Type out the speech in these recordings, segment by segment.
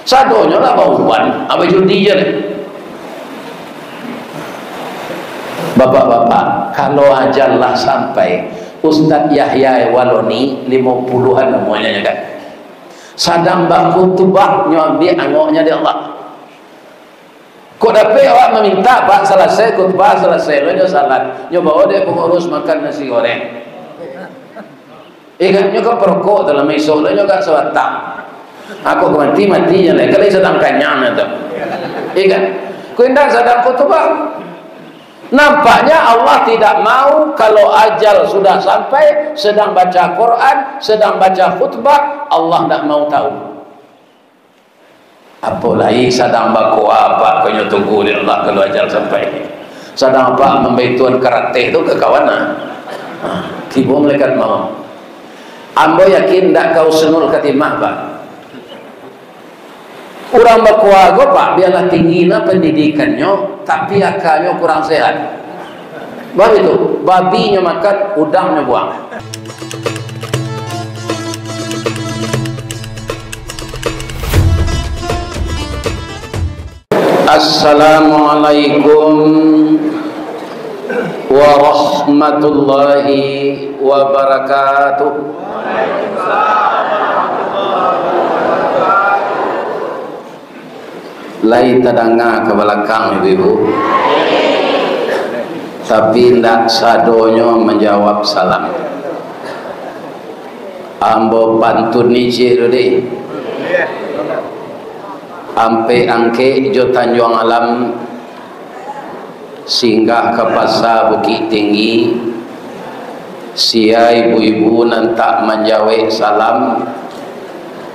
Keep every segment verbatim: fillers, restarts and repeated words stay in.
Sadonyo lah bauban, abah judi je deh. Bapak-bapak, kalau ajal lah sampai, Ustaz Yahya Waloni, limo puluahan umurnyo kan, sadang bakhutbah, nyo ambiak angoknyo dek Allah. Kok dapek awak maminta, Pak, salasai khutbah, salasai lo nyo salat, nyo bawa dek pangurus makan nasi goreng. Ingat, nyo kan parokok tu lah, maisok lo nyo agak sabatang. Aku ka mati, mati je lah, kalau sadang kanyang tu. Ingat, kok indak sadang khutbah. Nampaknya Allah tidak mau kalau ajal sudah sampai, sedang baca Quran, sedang baca khutbah, Allah ndak mau tahu. Apo lai sadang bakoa, Pak, konyo tunggu dek Allah kalau ajal sampai. Sadang Apak mambaituan karateh tu ka kawan, ah. Ah, tibo malaikat maut. Ambo yakin ndak ka husnul khatimah, Pak. Urang bakoa ko, Pak, bialah tinggi nah pandidikannyo, tapi akanyo kurang sehat. Baru itu, babinyo makan, udangnyo buang. Assalamualaikum warahmatullahi wabarakatuh. Lai tadanga ka balakang, ibu-ibu. Tapi, indak sadonyo manjawab salam. Ambo pantun ni ciek tu, deh. Ampek Angkek jo Tanjuang Alam singgah ka Pasa Bukik Tinggi, sia ibu-ibu nan tak manjawek salam,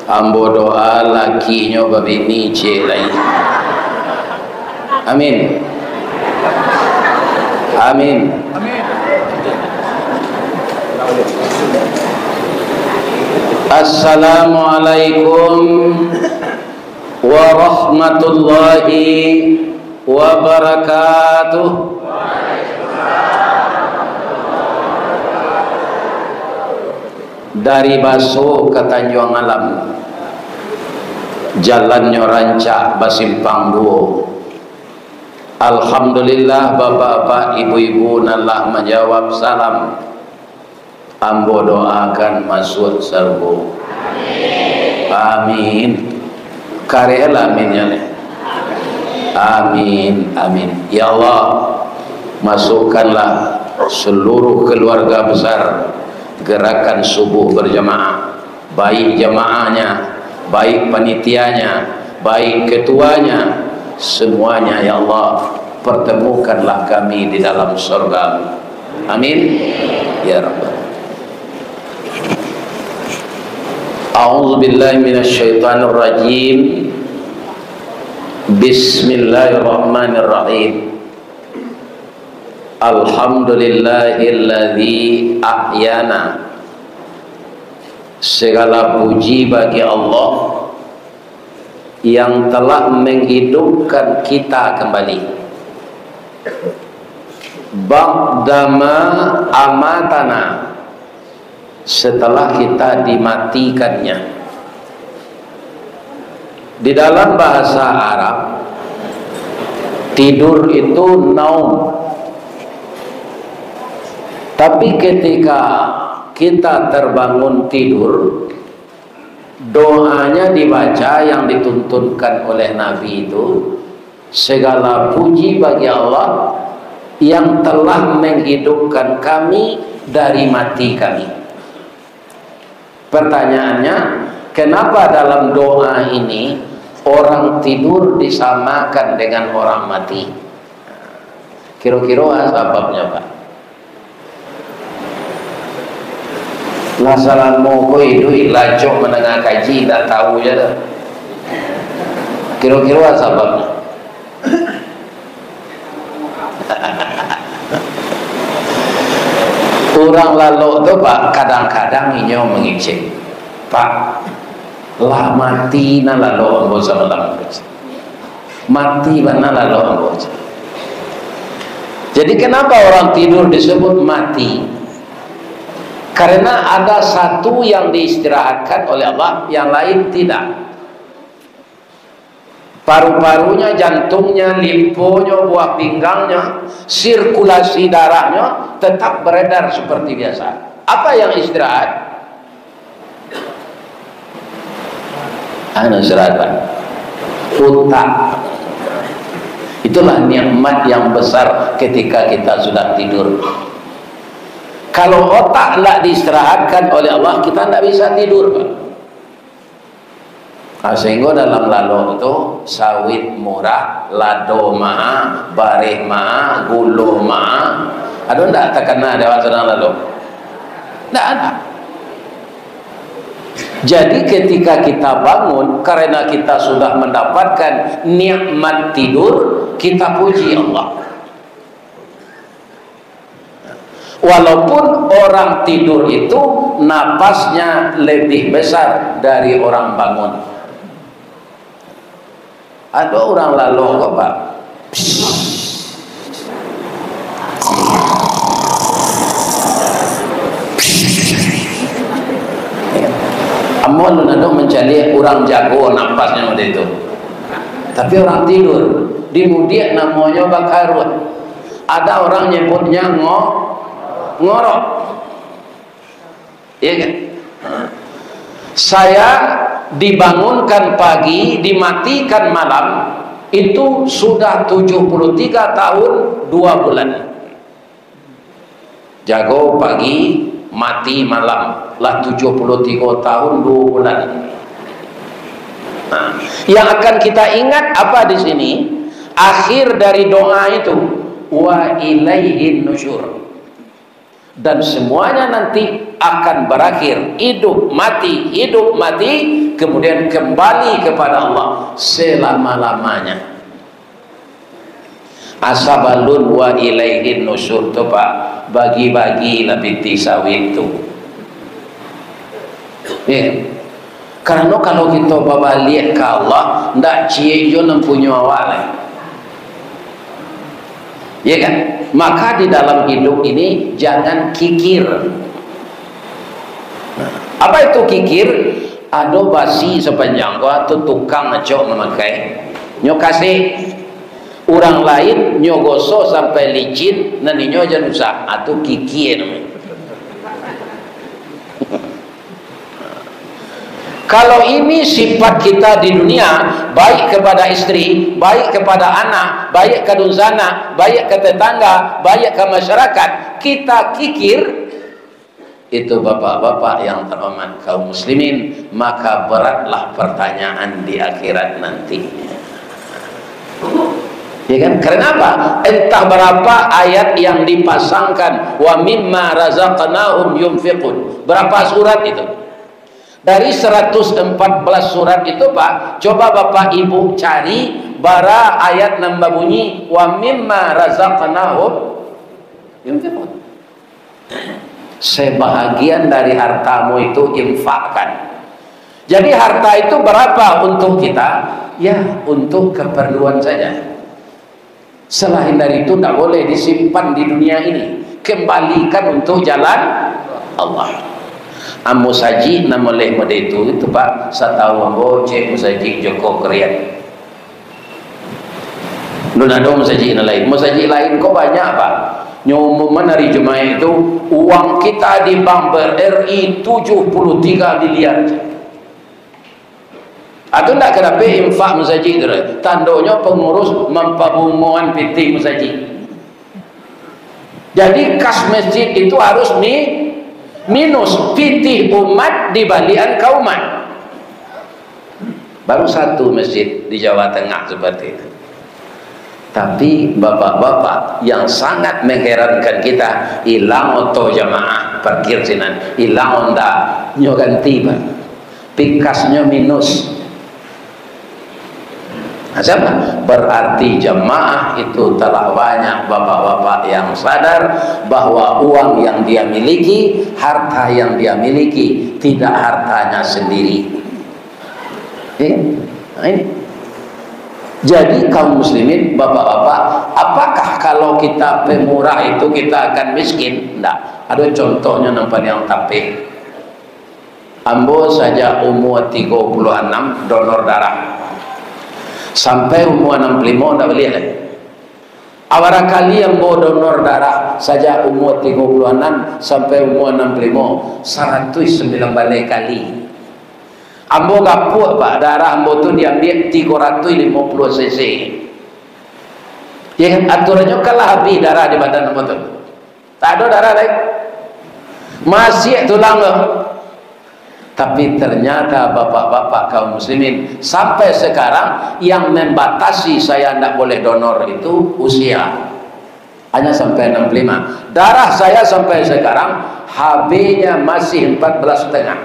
ambo doa lakinyo babini ciek lai. Amin. Amin. Assalamualaikum warahmatullahi wabarakatuh. Dari Baso ka Tanjuang Alam, jalannyo rancak basimpang duo. Alhamdulillah, bapak-bapak, ibu-ibu nan lah manjawab salam. Ambo doakan masuak sarugo. Amin. Karehlah aminnya ni. Amin, amin. Ya Allah, masukkanlah seluruh keluarga besar Gerakan Subuh Berjamaah, baik jamaahnya, baik panitianya, baik ketuanya, semuanya, ya Allah, pertemukanlah kami di dalam surga-Mu. Amin. Ya Rabbal. A'udzubillahi minasyaitonirrajim. Bismillahirrahmanirrahim. Alhamdulillahilladzi ahyana. Segala puji bagi Allah yang telah menghidupkan kita kembali. Ba'dama amatana, setelah kita dimatikannya. Di dalam bahasa Arab, tidur itu naum. Tapi ketika kita terbangun tidur, doanya dibaca yang dituntunkan oleh Nabi itu, segala puji bagi Allah yang telah menghidupkan kami dari mati kami. Pertanyaannya, kenapa dalam doa ini orang tidur disamakan dengan orang mati? Kiro-kiro a sababnyo, Pak? Lah salamo ko iduik lacok mandanga kaji, indak tahu je dah. Kiro-kiro a sababnyo? Urang lalok tu, Pak, kadang-kadang inyo mangecek, "Pak, lah mati nah lalok ambo samalam." Mati bana lalok ambo. Jadi, kenapa orang tidur disebut mati? Karena ada satu yang diistirahatkan oleh Allah, yang lain tidak. Paru-parunya, jantungnya, limfonyo, buah pinggangnyo, sirkulasi darahnyo tetap beredar seperti biasa. Apa yang istirahat? Anu istirahat, Pak. Utak. Itulah nikmat yang besar ketika kita sudah tidur. Kalau otak ndak diistirahatkan oleh Allah, kita ndak bisa tidur, Pak. Nah, sehingga dalam lalok tu, sawit murah, lado maha, bareh maha, gulo maha. Ado ndak takana dek awak sadang lalok? Ndak ada. Jadi, ketika kita bangun, karena kita sudah mendapatkan nikmat tidur, kita puji Allah. Walaupun orang tidur itu napasnya lebih besar dari orang bangun. Ado urang lalok ko, Pak. Ambo alun ado mancaliak urang jago napasnyo model itu. Tapi orang tidur, di mudiak namonyo bakaruah. Ada orang nyebutnya ngo-, ngorok. Iya kan? Saya dibangunkan pagi, dimatikan malam, itu sudah tujuh puluh tiga tahun dua bulan. Jago pagi, mati malam, lah tujuh puluh tiga tahun dua bulan. Nah, yang akan kita ingat apa di sini? Akhir dari doa itu, "Wa ilaihin nusyur." Dan semuanya nanti akan berakhir, hidup mati, hidup mati, kemudian kembali kepada Allah selama-lamanya. Asa balun "wa ilaihin nusyur" tu, Pak, bagi-bagilah pitih sawit tu. Ya. Karano kalau kito babaliak ka Allah, ndak ciek juo nan punyo awak lai. Ya kan? Maka di dalam hidup ini jangan kikir. Apa itu kikir? Ado basi sapanjang ko, atau tukang acok mamakai, nyo kasek. Urang lain nyo gosok sampai licin, nan inyo jan usah. Ah, tu kikir namonyo. Kalau ini sifat kita di dunia, baik kepada istri, baik kepada anak, baik ka dunsanak, baik ka tetangga, baik ka masyarakat, kita kikir, itu bapak-bapak yang terhormat kaum muslimin, maka beratlah pertanyaan di akhirat nanti. Ya kan? Karena apa? Entah berapa ayat yang dipasangkan, "Wa mimma razaqnahum yunfiqun." Berapa surat itu? Dari seratus empat belas surat itu, Pak, coba Bapak Ibu cari bara ayat nan babunyi, "Wa mimma razaqnahum yunfiqun." Sebahagian dari hartamu itu infakkan. Jadi, harta itu berapa untuk kita? Ya, untuk keperluan saja. Selain dari itu, ndak boleh disimpan di dunia ini. Kembalikan untuk jalan Allah. Ambo sajik nan moleh mode itu, itu, Pak, satau ambo cek musajik Joko Krian. Alun ado musajik nan lain. Musajik lain ko banyak, Pak. Nyo umuman hari Jumaik itu, uang kita di bank B R I tujuh puluh tiga miliar. Atau ndak ka dapek infak musajik tu, tandonyo pengurus mampabungoan pitih musajik. Jadi, kas masjid itu harus mi-, minus, pitih umat dibalian ka umat. Baru satu masjid di Jawa Tengah seperti itu. Tapi bapak-bapak, yang sangat mengherankan kita, ilang oto jamaah parkir sinan, ilang Honda, nyo ganti, Pak. Pikasnyo minus. Nah, siapa? Berarti jamaah itu telah banyak bapak-bapak yang sadar bahwa uang yang dia miliki, harta yang dia miliki, tidak hartanya sendiri. Ya, nah ini. Jadi, kaum muslimin, bapak-bapak, apakah kalau kita pemurah itu kita akan miskin? Ndak. Ada contohnya nan paliang tapeh. Ambo sajak umur tiga puluh anam donor darah. Sampai umua anam puluah limo ndak buliah lai. Abarah kali ambo donor darah sajak umua tigo puluah anam sampai umua anam puluah limo, saratuih sambilan baleh kali. Ambo gapuak, Pak, darah ambo tu diambiak tigo ratuih limo puluah cc. Ya kan, aturannyo kan lah habih darah di badan ambo tu. Tak ado darah lai. Masih tulang tu. Tapi ternyata bapak-bapak kaum muslimin, sampai sekarang yang membatasi saya ndak boleh donor itu usia. Hanya sampai enam puluh lima. Darah saya sampai sekarang H B-nya masih empat belas setengah.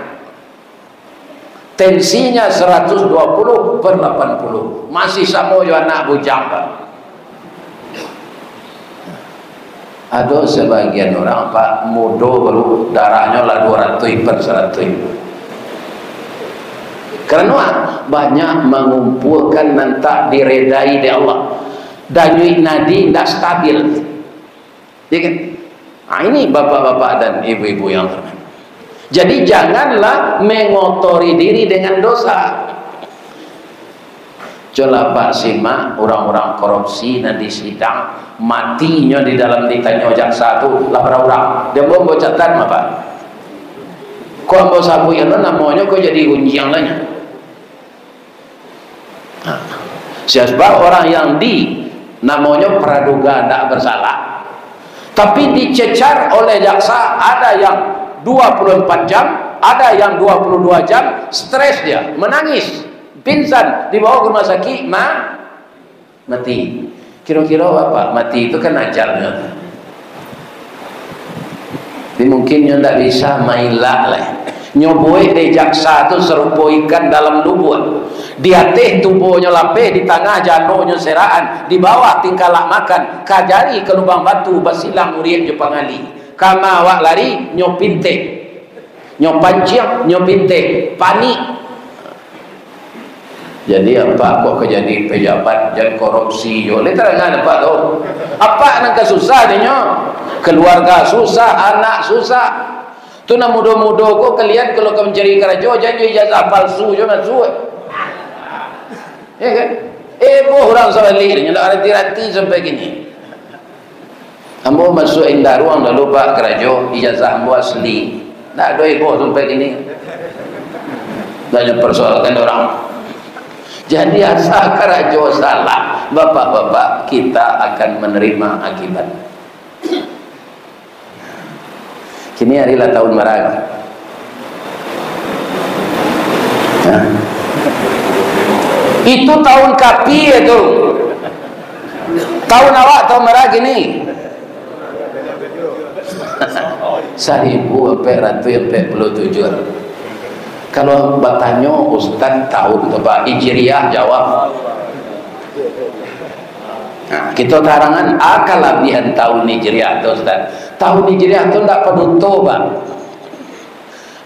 Tensinya seratus dua puluh per delapan puluh. Masih samo jo anak bujang, Pak. Ado sabagian urang, Pak, mudo baru darahnyo lah dua ratuih per saratuih. Karano banyak mangumpulkan nan tak diredai dek Allah. Danyuik nadi ndak stabil. Ya kan? Nah, ini bapak-bapak dan ibu-ibu yang terhormat. Jadi, janganlah mengotori diri dengan dosa. Coba Pak simak urang-urang korupsi nan di sidang, matinyo di dalam ditanyo jaksa tu lah bara urang. Di ambo, ambo catat mah, Pak. Kok ambo sabuik anu namonyo, kok jadi gunjiang lah nyo. Nah, sebab orang yang di, namonyo praduga ndak bersalah. Tapi dicecar oleh jaksa, ada yang dua puluh empat jam, ada yang dua puluh dua jam, stres dia, menangis, pingsan, dibawa ke rumah sakit, ma-, mati. Kiro-kiro, Bapak, mati itu kan ajalnyo. Tapi mungkin nyo ndak bisa mailak lai. Nyo buek dek jaksa tu sarupo ikan dalam lubuak. Di ateh tubonyo lapeh, di tangah janonyo seraan, di bawah tingkalak makan, kajari ka lubang batu, basilang uriak jo pangali. Kama awak lari, nyo pintek. Nyo panciang, nyo pintek, panik. Jadi, apak kok ka jadi pejabat, jan korupsi jo. Lai tadangan apak tu. Apak nan ka susah dinyo. Keluarga susah, anak susah. Tu nan mudo-mudo ko kalian kalau ka mancari karajo, jan jo ijazah palsu jo masuak. Ya kan? Eh, boh urang sabalik dinyo, ndak rati-rati sampai kini. Ambo masuak indaruang dulu, Pak, karajo, ijazah ambo asli. Ndak ado ibo sampai kini. Ndak nyo persoalkan urang. Jadi, asa karajo salah, bapak-bapak, kita akan menerima akibat. Kini ari lah tahun bara? Hah? Itu tahun kapia tu. Tahun awak tahun bara kini? Saribu ampek ratuih ampek puluah tujuah. Kalau batanyo Ustaz tahun tu, Pak, Hijriah, jawab. Nah, kito tarangan a kalabiahan tahun Hijriah tu, Ustaz. Tahun Hijriah tu ndak panuto, Pak.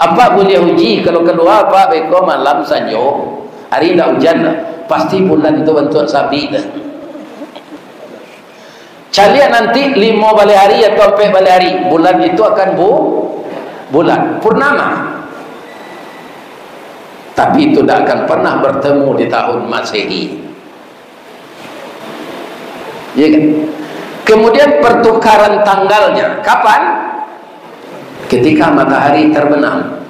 Apak buliah uji, kalau kalua Apak beko malam sanjo, ari ndak ujan, pasti bulan tu bantuak sabik tu. Caliak nanti limo baleh ari atau ampek baleh ari, bulan itu akan bu-, bulan purnama. Tapi itu ndak akan pernah bertemu di tahun Masehi. Ya kan? Kemudian pertukaran tanggalnya. Kapan? Ketika matahari terbenam.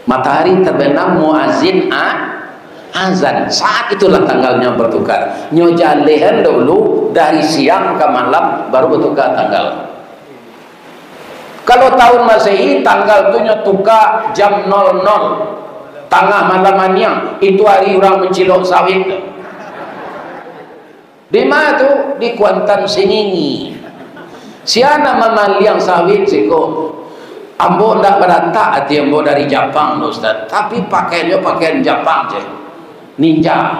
Matahari terbenam, muazin a-, azan. Saat itulah tanggalnya bertukar. Nyo jalehan dahulu, dari siang ka malam, baru bertukar tanggal. Kalau tahun Masehi, tanggal tu nyo tuka jam nol nol, tangah malam aniang, itu ari urang mancilok sawit tu. Di ma tu? Di Kuantan Singingi. Sia nan mamaliang sawit siko. Ambo ndak baratak ati ambo dari Japang tu, Ustaz. Tapi pakaiannyo pakaian Japang je. Ninja.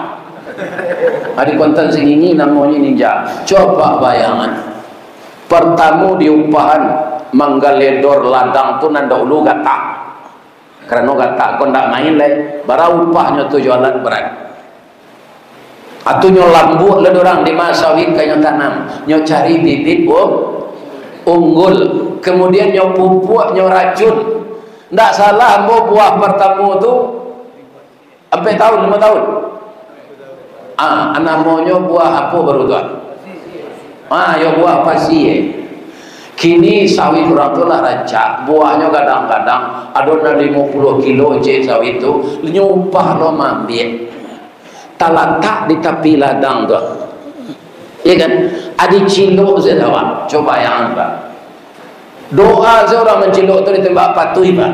Ari Kuantan Singingi namonyo ninja. Coba bayangan. Partamo diupahan manggaledor ladang tu nan dahulu gatak. Karano gatak ko ndak main lai. Bara upahnyo tu jo alat berat. Atu nyo lambuak lah urang di ma sawit ka nyo tanam. Nyo cari bibit un-, unggul. Kemudian nyo pupuak, nyo racun. Ndak salah ambo buah partamo tu ampek tahun, limo tahun. Ah, namonyo buah apo baru tu, ah? Ah, yo buah pasie. Kini sawit urang tu lah rancak, buahnyo kadang-kadang ado nan limo puluah kilo je sawit tu, nyo upah lo maambiak. Talatak di tapi ladang tu. Iya kan? Adi cilok sajo awak. Cubo bayangkan, Pak. Doa sajo urang mancilok tu ditembak patuih, Pak.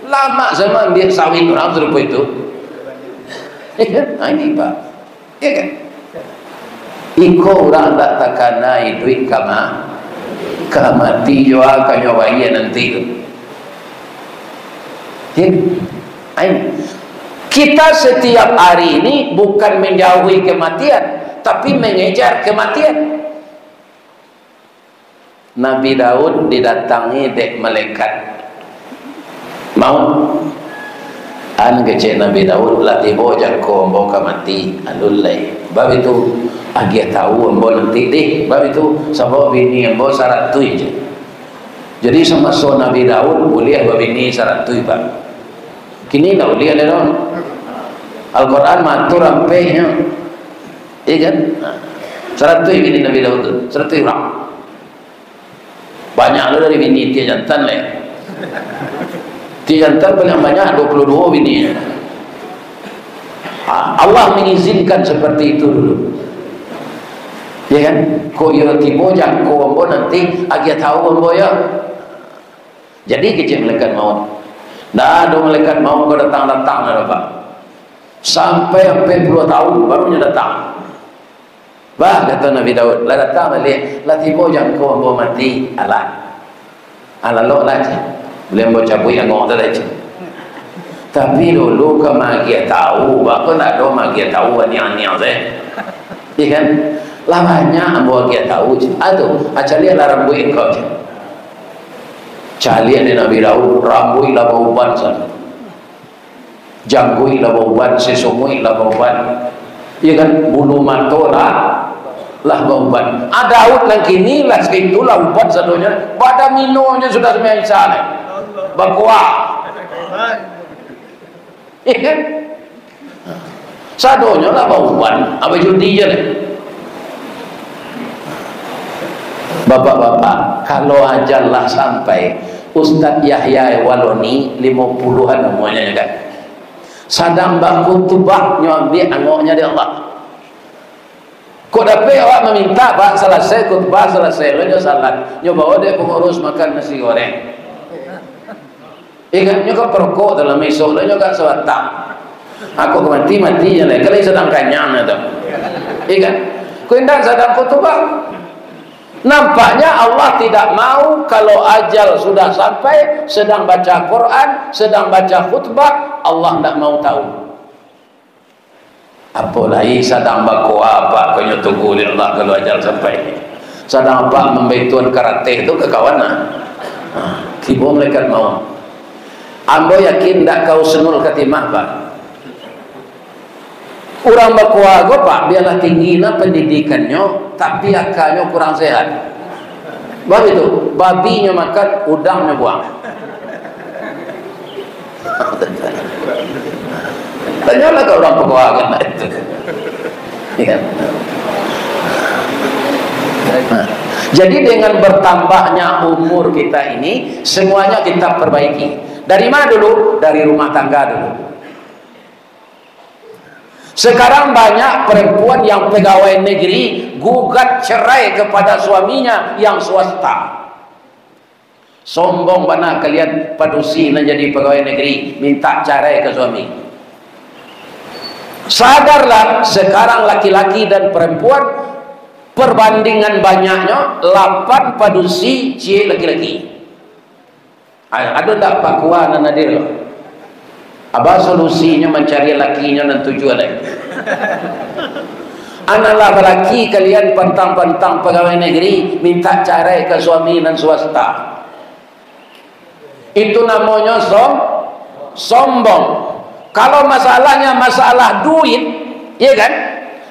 Lamak sajo maambiak sawit urang sarupo itu. Iya kan? Nah, ini, Pak. Iya kan? Iko urang ndak takana iduik ka ma-, ka mati jua ka nyo bayia nanti tu. Iya kan? Nah, ini. Kita setiap hari ini bukan menjauhi kematian, tapi mengejar kematian. Nabi Daud didatangi dek malaikat maut. An kecek Nabi Daud, "Lah tibo jangko ambo ka mati, alun lai." Bab itu, agiah tahu ambo nanti deh. Bab itu, sabab bini ambo saratuih je. Jadi, samaso Nabi Daud buliah babini saratuih, Pak. Kini ndak buliah lai doh. Al-Quran maatur ampehnyo. Iya kan? Nah, saratuih bini Nabi Daud tu, saratuih urang. Banyak lo dari bini tiak jantan lai. Tiak jantan paling banyak dua puluh dua bini. Ha, Allah mengizinkan seperti itu dulu. Ya kan? Kok iyo tibo jangko ambo nanti, agiah tahu ambo ya. Jadi kecek malaikat maut. Ndak ado malaikat maut ko datang-datang ndak ado, Pak. Sampai ampek puluah tahun baru nyo datang. "Bah," kato Nabi Daud, "lah datang baliak, lah tibo jangko ambo mati." Alah. Alalok lah, cek. Buliah ambo cabuik angok tu lah, cek. Tapi dulu ka maagiah tahu, bako ndak ado maagiah tahu aniang-aniang sajo. Iya kan? Lah banyak ambo agiah tahu, cek. Ah tu, ah caliak lah rambuik engkau, cek. Caliak dek Nabi Daud, rambuik lah bauban sajo. Jangguik lah bauban, sisumuik lah bauban. Iya kan? Bulu mato lah, lah bauban. Ah, Daud nan kini lah sakitu lah uban sadonyo. Badan minonyo sudah sumbayang Isya lai. Bakuah. Iya kan? Sadonyo lah bauban, abah judi je deh. Bapak-bapak, kalau ajal lah sampai, Ustaz Yahya Waloni limo puluhan umurnyo kan. Sadang bakutubah nyo ambiak angoknyo dek Allah. Kok dapek awak maminta, Pak, salasai kutubah, salasai lo nyo salat, nyo bawa dek pangurus makan nasi goreng. Ingatnyo ka parokok dalam isok, lah nyo ka sabatang. Ako ka mati, mati je lah. Kalau sadang kanyang lah tu. Iya kan? Ko indak sadang khutbah. Nampaknya Allah tidak mau kalau ajal sudah sampai, sedang baca Quran, sedang baca khutbah, Allah ndak mau tahu. Apo lai sadang bakoa, Pak, ko nyo tunggu dek Allah kalau ajal sampai. Sadang Apak mambaituan karateh tu ka kawan nah. Ha, tibo malaikat maut. Ambo yakin ndak ka husnul khatimah, Pak. Urang bakoa ko, Pak, bialah tinggi nah pandidikannyo, tapi akanyo kurang sehat. Bab itu, babinyo makan, udangnyo buang. Tanyolah ka urang pakoa kan itu. Ya. Nah, jadi dengan bertambahnya umur kita ini, semuanya kita perbaiki. Dari mana dulu? Dari rumah tangga dulu. Sekarang banyak perempuan yang pegawai negeri gugat cerai kepada suaminya yang swasta. Sombong bana kalian padusi nan jadi pegawai negeri, minta carai ka suami. Sadarlah, sekarang laki-laki dan perempuan perbandingan banyaknyo lapan padusi ciek laki-laki. A-, ado ndak Pak Kua nan hadir? Apo solusinyo mancari lakinyo nan tujuan lai? Analah balaki kalian pantang-pantang pagawai negeri, minta carai ka suami nan swasta. Itu namonyo som-, sombong. Kalau masalahnya masalah duit, ya kan,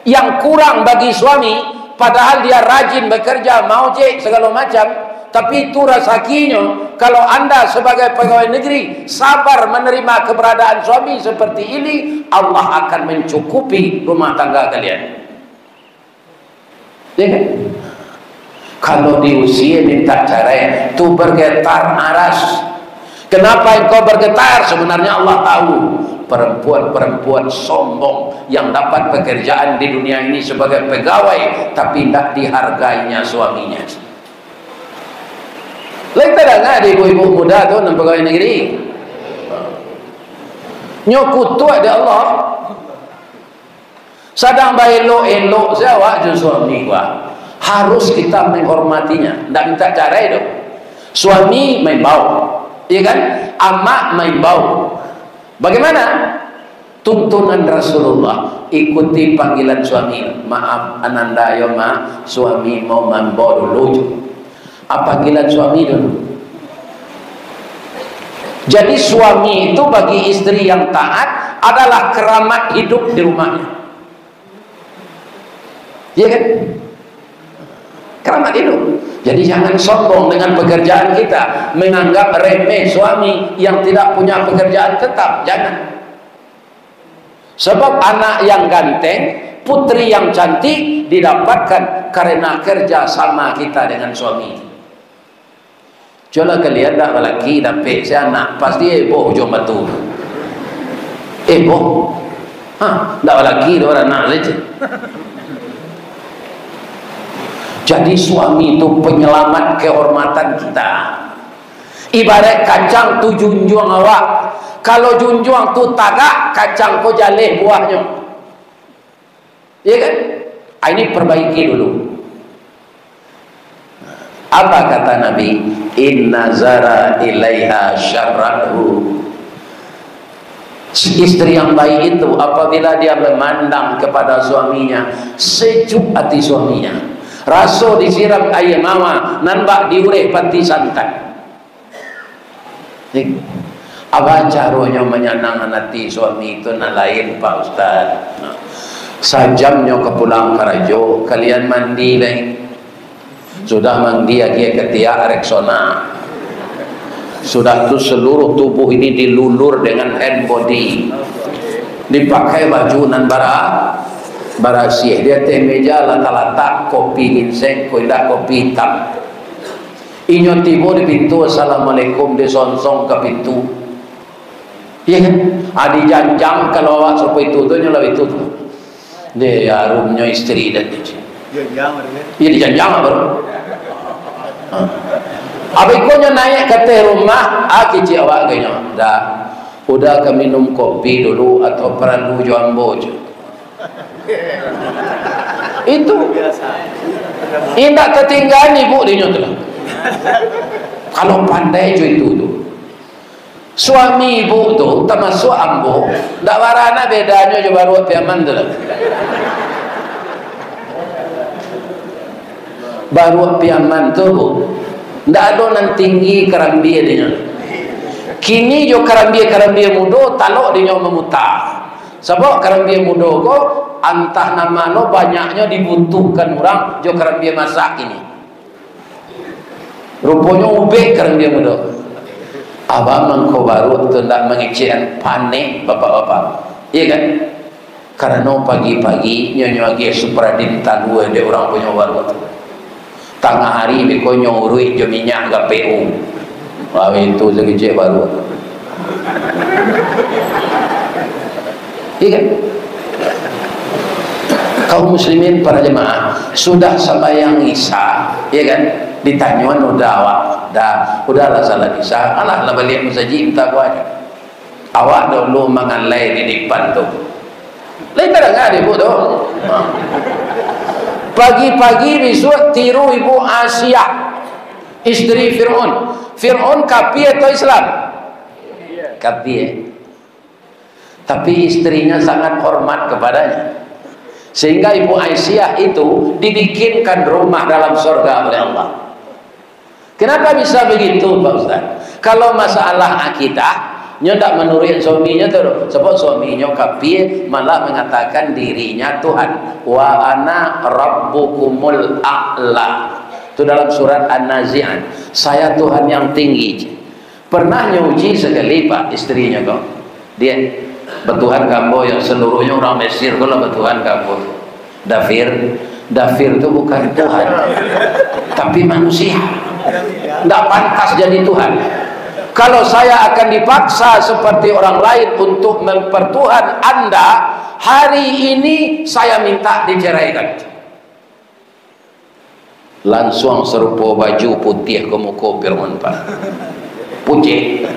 yang kurang bagi suami, padahal dia rajin bekerja, maojek, segala macam, Tapi itu rasakinyo, kalau anda sebagai pegawai negeri sabar menerima keberadaan suami seperti ini, Allah akan mencukupi rumah tangga kalian. Ya kan? Kalau diusia minta cerai, tu bergetar aras. Kenapa engkau bergetar? Sebenarnya Allah tahu. Perempuan-perempuan sombong yang dapat pekerjaan di dunia ini sebagai pegawai, tapi ndak dihargainya suaminya. Lai tadanga dek ibu-ibu muda tu nan pegawai negeri. Nyo kutuak dek Allah. Sadang baelok-elok se awak jo suami gua. Harus kita menghormatinya. Ndak minta cerai doh. Suami maimbau. Iya kan? Amak maimbau. Bagaimana? Tuntunan Rasulullah, ikuti panggilan suami. Maaf, Ananda yo, Mak, suami mau maimbau dulu. Ah, panggilan suami dulu. Jadi, suami itu bagi istri yang taat adalah keramat hidup di rumahnya. Iya kan? Keramat hidup. Jadi, jangan sombong dengan pekerjaan kita, menganggap remeh suami yang tidak punya pekerjaan tetap. Jangan. Sebab anak yang ganteng, putri yang cantik didapatkan karena kerja sama kita dengan suami. Cubolah kalian, ndak balaki dapek se anak, pasti heboh Ujung Batu. Heboh. Ha, ndak balaki doh, baranak sajo. Jadi, suami tu penyelamat kehormatan kita. Ibarat kacang tu junjuang awak. Kalau junjuang tu tagak, kacang ko jaleh buahnyo. Iya kan? Ah, ini perbaiki dulu. Apa kata Nabi? "In nazara ilaiha syarrathu." Istri yang baik itu, apabila dia memandang kepada suaminya, sejuk hati suaminya. Raso disiram aia mawar, nan bak diureh pati santan. Apo caronyo manyanangkan ati suami tu nan lain, Pak Ustaz? Nah, sajamnyo ka pulang karajo, kalian mandi lai. Sudah mandi, agiah katiak Rexona. Sudah tu, seluruh tubuh ini dilulur dengan hand body. Dipakai baju nan bara-, barasiah. Di ateh meja latak-latak kopi ginseng, ko indak kopi itam. Inyo tibo di pintu, "Assalamualaikum," disongsong ka pintu. Iya kan? Ah, dijanjang kalau awak sarupo itu tu, nyo lah itu tu. Deh, harumnyo istri dan tu. Janjang, ada kan? Iya, dijanjang, bro. Ha. Abih ko nyo naiak ka ateh rumah, ah, kecek awak ka inyo. "Dah, udah ka minum kopi dulu atau paralu jo ambo?" Itu. Indak tatinggaan ibu dinyo tu lah. Kalau pandai jo itu tu. Suami ibu tu, tamasuak ambo, ndak bara na bedanyo jo baruak Piaman tu lah. Baruak Piaman tu, Bu, ndak ado nan tinggi karambia dinyo. Kini jo karambia-karambia mudo, talok dinyo mamuta. Sabab karambia mudo ko, antah nan mano banyaknyo dibutuhkan urang jo karambia masak kini. Ruponyo ubek karambia mudo. Abah mangko baruak tu ndak mangecekan, paneh bapak-bapak. Iya kan? Karano pagi-pagi nyo, nyo agiah Supradin talua dek urang punyo baruak tu. Tangah ari beko nyo uruik jo minyak gapehu. Wah, itu sakecek baruak. Iya kan? Kaum muslimin, para jemaah, sudah sambahyang Isya, iya kan? Ditanyoan udah awak, dah, udahlah salat Isya, alah lah baliak masajik, minta doa aja. Awak dulu mangalai di depan tu. Lain tadanga dek ibu tu. Pagi-pagi bisuak tiru ibu Asiah, isteri Fir'aun. Fir'aun kapia atau Islam? Kapia. Tapi istrinya sangat hormat kepadanya. Sehingga ibu Aisyah itu dibikinkan rumah dalam surga oleh Allah. Kenapa bisa begitu, Pak Ustaz? Kalau masalah akidah, nyo ndak manuruik suaminyo tu, sebab suaminyo kafir, malah mengatakan dirinya Tuhan. "Wa ana rabbukumul a'la." Tu dalam surat An-Nazi'at. "Saya Tuhan yang tinggi." Pernah nyo uji sakali, Pak, isterinyo ko. Dia, "Batuhan ka ambo yang seluruhnya orang Mesir ko lah batuhan ka ambo." Dafir, Dafir tu bukan Tuhan, tapi manusia. Ndak pantas jadi Tuhan. "Kalau saya akan dipaksa seperti orang lain untuk mempertuhan anda, hari ini saya minta diceraikan." Lansuang sarupo baju putiah ka muko Firaun, Pak. Pucek.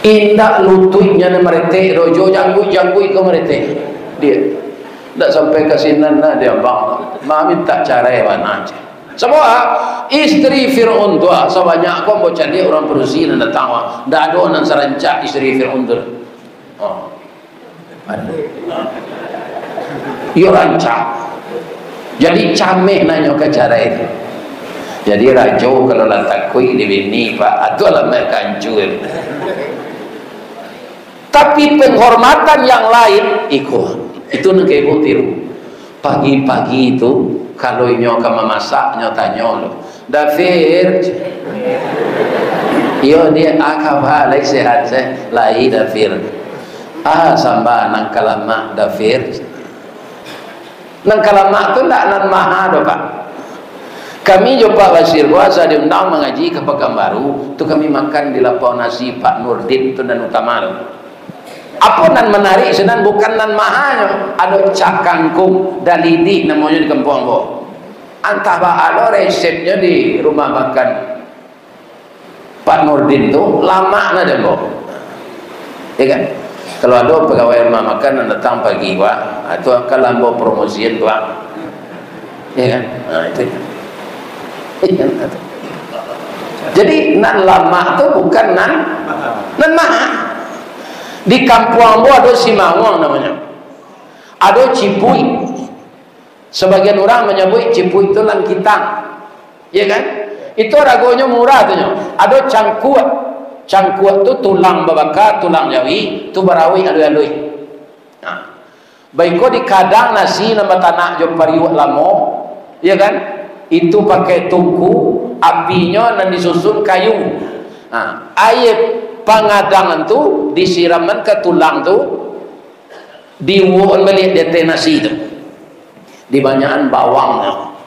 Indak lutuiknyo nan maretek doh, jo jangguik-jangguik ka maretek. Dia. Ndak sampai ka sinan nah dia, Bang. Maminta carai bana, ceh. Sabab isteri Firaun tu, ah, sabanyak ko ambo caliak urang padusi nan datang, ah. Ndak ado nan sarancak isteri Firaun tu. Oh. Iyo rancak. Jadi cameh nanyo ka carai tu. Jadi rajo kalau lah takuik di bini, Pak, atu alamaik kancua. Tapi penghormatan yang lain, iko, itu nan ka ibu tiru. Pagi-pagi tu, kalau inyo ka mamasak, nyo tanyo lo, "Dafir." "Iyo, Diak, a kaba, lai sehat, seh?" "Lai, Dafir." "A samba nan ka lamak, Dafir?" Nan ka lamak tu ndak nan maha doh, Pak. Kami jo Pak Basir ko asa diundang mangaji ka Pakanbaru, tu kami makan di lapau nasi Pak Nurdin tu nan utama tu. Apo nan manarik sinan bukan nan mahanyo, ado cakangkung, dalidih namonyo di kampuang ambo. Antah baa lo resepnyo di rumah makan Pak Nurdin tu, lamak na dek ambo. Ya kan? Kalau ado pegawai rumah makan nan datang pagi, Pak, ha, tu akan ambo promosian, Pak. Ya kan? Ha, itu. Ya kan? Jadi, nan lamak tu bukan nan, nan maha. Di kampuang ambo ado Simawang namonyo. Ado Cipuik. Sabagian urang manyabuik Cipuik tu langkitang. Ya kan? Itu aragonyo murah tu nyo. Ado Cangkuak. Cangkuak tu tulang babaka, tulang jawi, tu barawik alui-alui. Nah, baiko di kadang nasi nan batanak jo pariuak lamo, ya kan? Itu pakai tungku, apinyo nan disusun kayu. Nah, aia pangadangan tu disiraman ka tulang tu, diuwok baliak di ateh nasi tu. Dibanyakan bawangnyo.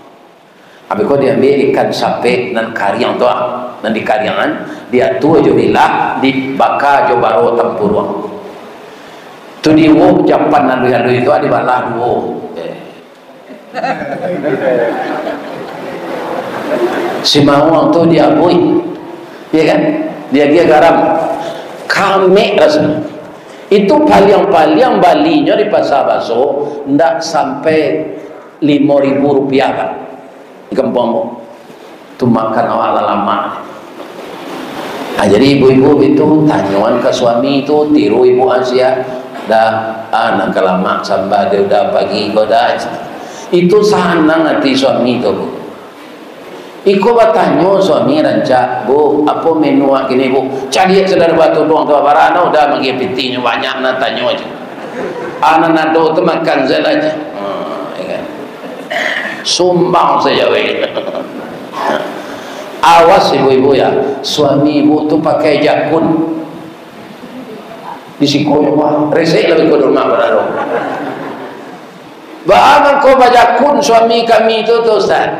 Habis ko diambiak ikan sapek nan kariang tu, ah, nan dikariangan, diatua jo bilah, dibaka jo baro tampuruang. Tu diuwok japan alui-alui tu, ah, dibalah duo. Eh. Simawang tu diabuih, ya kan? Diagiah garam. Kamek rasanyo. Itu paliang-paliang balinyo di Pasa Baso, ndak sampai limo ribu rupiah, Pak. Di kampuang ambo. Tu makan awak lah lamak. Ah, jadi ibu-ibu itu tanyoan ka suami tu, tiru ibu Asiah. Dah, ah, nan ka lamak samba dia udah pagi ko dah. Itu sanang ati suami tu, Bu. Iko batanyo suami rancak, "Bu, apo menu awak kini, Bu?" Caliak sadar batuduang tu, barano dah manggia pitinyo, banyak nan tanyo aja. Anan ado tu makan sajo. Ha, ya kan? Sumbang sajo, weh. Awas ibu-ibu ya, suami ibu tu pakai jakun. Di siko, wah, resek lah biko di rumah barano. Baa mangko bajakun suami kami tu, tu, Ustaz?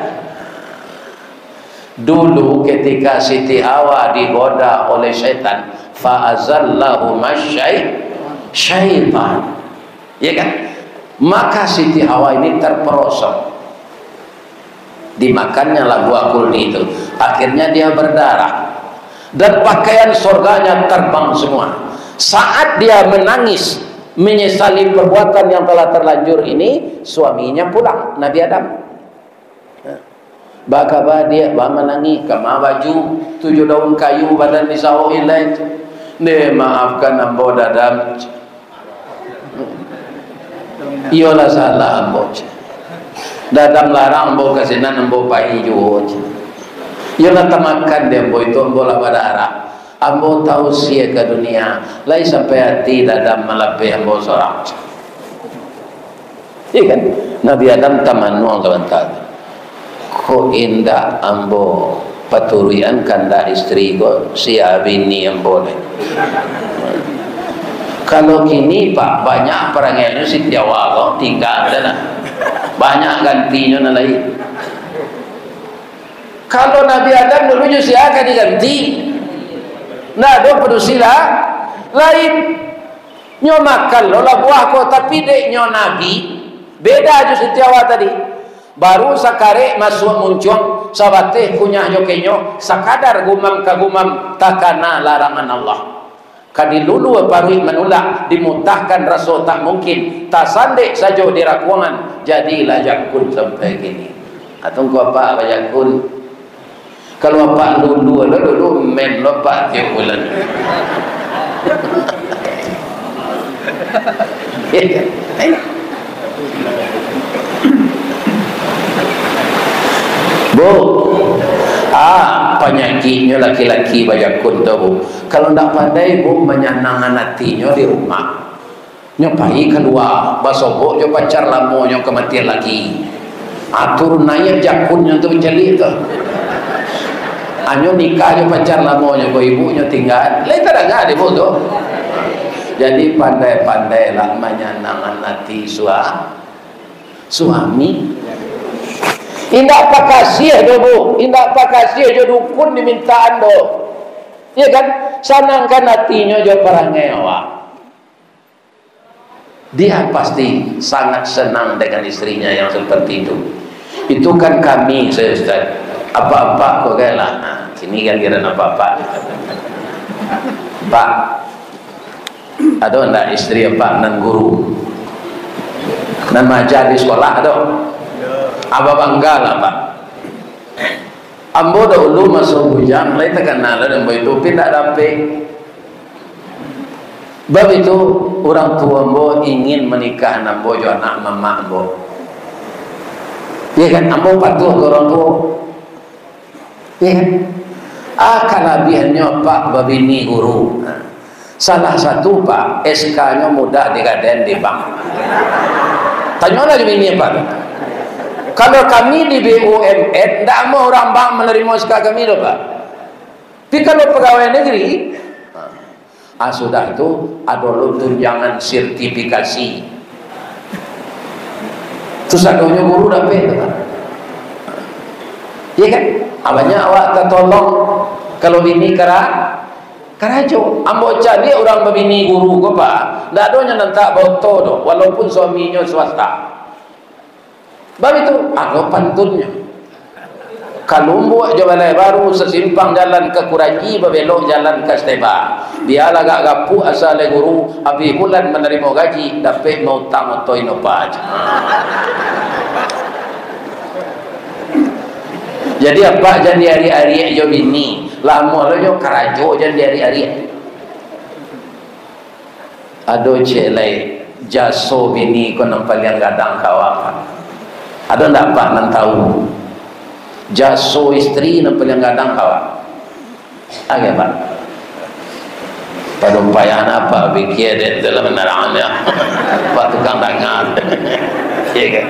Dulu ketika Siti Hawa digoda oleh setan, fa azallahuma syai-, syaitan. Ya kan? Maka Siti Hawa ini terperosok. Dimakannya lah buah kuldi itu. Akhirnya dia berdarah. Dan pakaian surganya terbang semua. Saat dia menangis, menyesali perbuatan yang telah terlanjur ini, suaminya pulang, Nabi Adam. Baa kaba, Diak, baa manangih? Kama baju, tujuah daun kayu, badan disaoh ilai. Deh, maafkan ambo, Dadam. Iyolah salah ambo, ceh. Dadam larang ambo ka sinan, ambo pai juo, ceh. Iyolah tamakan dek ambo itu, ambo lah badarah. Ambo tausia ka dunia, lai sampai ati Dadam malapeh ambo sorang, ceh. Iya kan? Nabi Adam tamanuang sabanta tu. Kok indak ambo paturuikan kandak istri ko, sia bini ambo lai. Kalau kini, Pak, banyak parangainyo si Tiawa ko, tingga dah lah. Banyak gantinyo nan lain. Kalau Nabi Adam dulu, nyo sia ka diganti? Ndak ado padusi lah lain. Nyo makan lo lah buah ko, tapi dek nyo Nabi, beda jo si Tiawa tadi. Baru sakarek masuak muncuang, sabateh kunyah jo kenyok, sakadar gumam ka gumam, takana larangan Allah. Ka dilulua paruik manulak, dimutahkan raso tak mungkin, tasandek sajo di rakuangan, jadilah jakun sampai kini. Atau ko apak bajakun? Kalau apak lulua lo dulu, men lo apak tiok bulan. Bu, ah, panyakiknyo laki-laki bajakun tu, Bu. Kalau ndak pandai, Bu, manyanangkan atinyo di rumah, nyo pai kalua, basobok jo pacar lamonyo kamatian laki. Ah, turun naiak jakunnyo tu mancaliak tu. Anyo nikah jo pacar lamonyo ko, ibuknyo tingga. Lai tadanga dek ibu tu. Jadi, pandai-pandailah manyanangkan ati sua-, suami. Indak pakasiah doh, Bu. Indak pakasiah jo dukun dimintaan doh. Iyo kan? Sanangkan atinyo jo parangai awak. Dia pasti sangat senang dengan istrinya yang seperti itu. Itu kan kami, saya, Ustaz. Apak-apak ko kan lah. Nah, kini giliran apak-apak. Pak, ado ndak istri apak nan guru? Nan maaja di sekolah ado? Apak bangga lah, Pak. Ambo dahulu maso bujang, lai takana lah ambo itu, tapi ndak dapek. Bab itu, urang tuo ambo ingin manikahan ambo jo anak mamak ambo. Iyo kan, ambo patuah ka urang tuo. Iyo kan? Ah, kalabiahannyo, Pak, babini guru. Nah, salah satu, Pak, S K-nyo mudah digadaian di bank. Tanyolah jo bini, Pak. Kalau kami di B U M N, ndak amuah urang bank manarimo S K kami doh, Pak. Tapi kalau pegawai negeri, ah, sudah tu, ado lo tunjangan sertifikasi. Tu sadonyo guru dapek tu, Pak. Iyo kan? Ah, banyak awak tatolong kalau bini kara-, karajo. Ambo caliak urang babini guru ko, Pak, ndak ado nyo nan tak baoto doh, walaupun suaminyo swasta. Baitu, ado pantunnyo. Ka Lumbuk jo Balai Baru, sasimpang jalan ka Kuranji, babelok jalan ka Steba. Bialah agak gapuak asa lai guru, abih bulan manarimo gaji, dapek mautang oto Innova. Jadi, apak jan diariak-ariak jo bini, lamo lo nyo karajo, jan diariak-ariak. Ado ciek lai, jaso bini ko nan paliang gadang ka awak, Pak? Ado ndak, Pak, nan tahu jaso istri nan paliang gadang ka awak? Agiah, Pak. Pado payah apak pikia dek dalam narangnya, Pak tukang danga. Iyo kan?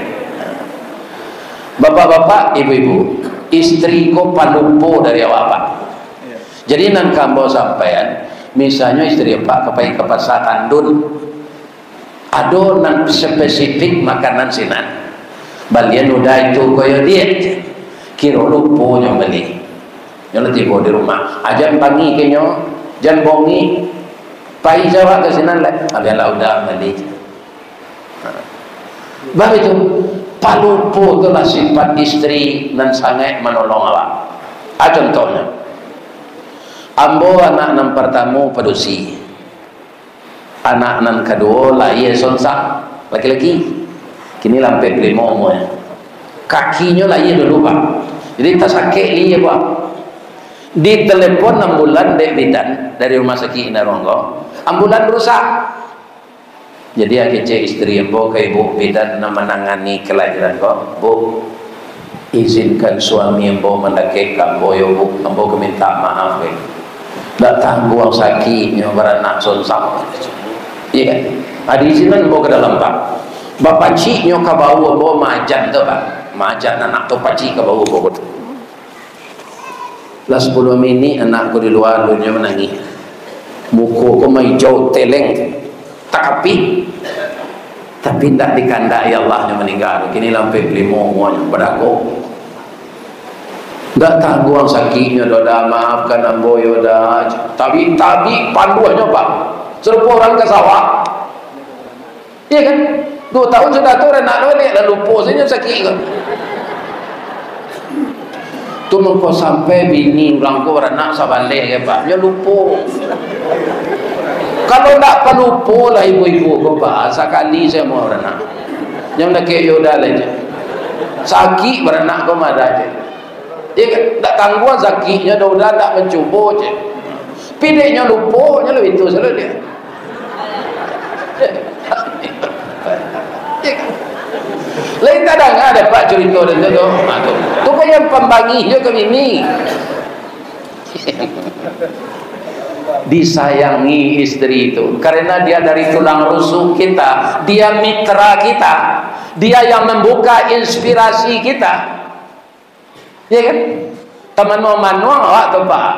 Bapak-bapak, ibu-ibu, istri ko palupo dari awak, Pak. Jadi, nan ka ambo sampaian, misalnyo istri apak ka pai ka pasa Tandun, ado nan spesifik makanan sinan. Balian udah itu koyo diet, kiro lupo nyo bali. Nyo lah tibo di rumah. Ajan pangi kenyo, jan bongi, pai jawab ka sinan lah. Abianlah udah bali. Baitu, palupo tu lah sifat istri nan sangaik manolong awak. Ah, contohnyo, ambo anak nan partamo padusi, anak nan kaduo lahia sonsak, laki-laki. Kini lah ampek puluah limo umurnyo. Kakinyo lahia dulu, Pak. Jadi, tasakek lai, Pak. Ditelepon ambulan dek bidan dari rumah sakik Indah Ronggo, ambulan rusak. Jadi, kecek istri ambo ka ibu bidan nan manangani kelahiran ko, "Bu, izinkan suami ambo mandakek ka ambo yo, Bu, ambo ka minta maaf, eh. Ndak tangguang sakiknyo baranak sonsak." Iyo kan? Ah, diizinan ambo ka dalam, Pak. Bapaciknyo ka bau ambo maajan tu, Pak. Maja anak tu pacik ka bawah pokok tu. Lah sapuluah minik anak ko di lua, alun nyo manangih. Muko ko maijau teleng. Tapi, tapi ndak dikandaki Allah nyo maningga. Kini lah ampek limo umuanyo, badago. Ndak tangguang sakiknyo doh, Da, maafkan ambo yo, Da. Tabik-tabik panduahnyo, Pak. Sarupo urang ka sawah. Iya kan? Duo tahun sudah tu, anak tu baliak, lah lupo sajo sakik ko. Tu mangko sampai bini urang ko baranak sabaleh, kan, Pak? Nyo lupo. Kalau ndak palupo lah ibu-ibu ko, Pak, sakali sajo amuah baranak. Nyo dakek yo udah lah je. Sakik baranak ko madah je. Iya kan? Ndak tangguang sakiknyo, dah udah ndak mancubo je. Pideknyo lupo, nyo lah itu selalu dia. Lain tak danga dapek curito dan tu, tu. Ha, tu. Tu kan yang pambangih je kami ni. Disayangi istri itu, karena dia dari tulang rusuk kita, dia mitra kita, dia yang membuka inspirasi kita. Ya kan? Tamanuang-manuang awak tu, Pak.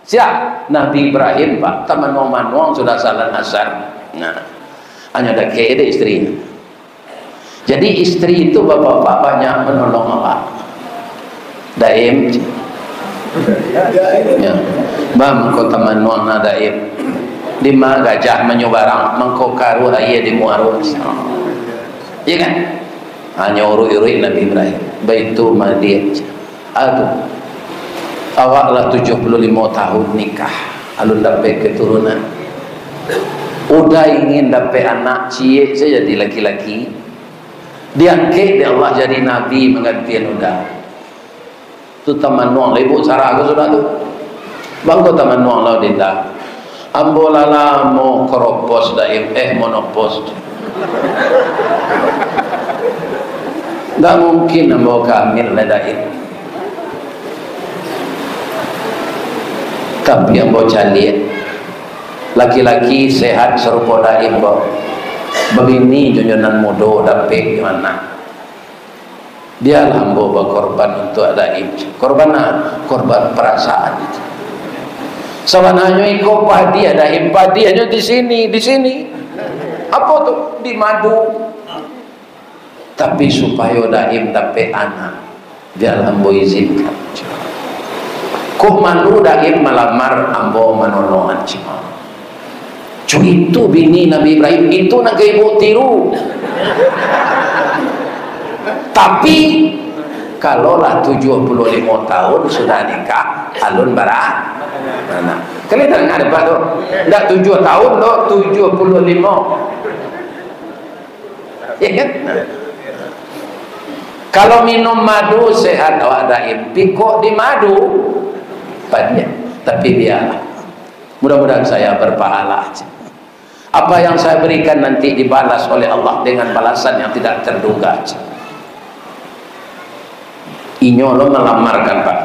Sia? Nabi Ibrahim, Pak. Tamanuang-manuang sudah salat asar. Nah, hanyo dakek dek istri. Jadi, istri itu, bapak-bapak, banyak manolong awak. Daim. Ya. Bang, ko tamanuang na Daim. Dima gajah manyubarang, mangko karuah aia di muaro. Ya kan? Hanyo uruik-uruik Nabi Ibrahim. Baitu madiak. Aduh. Awak lah tujuah puluah limo tahun nikah, alun dapek keturunan. Udah ingin dapek anak ciek saja, jadi laki-laki. Diangkek dek Allah jadi nabi manggantian Uda. Tu tamanuang lah ibu Sarah ko sudah tu. Bang ko tamanuang lah Dinda. Ambo lah lamo koropos Daim, eh, monopos. Ndak mungkin ambo hamil lah Daim. Tapi ambo caliak, laki-laki sehat sarupo Daim ko, babini jo nan mudo dapek di mana. Bialah ambo bakorban untuak Daim. Korban a-, korban parasaan. Sabananyo iko padiah Daim, padiahnyo di sini, di sini. Apo tu? Di madu. Tapi supayo Daim dapek anak, bialah ambo izinkan. Kok malu Daim malamar, ambo manolongan cuma. Cuitu bini Nabi Ibrahim, itu nan ka ibu tiru. Tapi, kalau lah tujuah puluah limo tahun sudah nikah, alun bara-, baranak. Kalian dah dengar debat tu? Ndak tujuah tahun tu, tujuah puluah limo. Ya kan? Kalau minum madu sehat awak Daim, pikok di madu, padiah. Tapi bialah. Mudah-mudahan saya berpahala. Apa yang saya berikan nanti dibalas oleh Allah dengan balasan yang tidak terduga. Inyo lo malamarkan, Pak.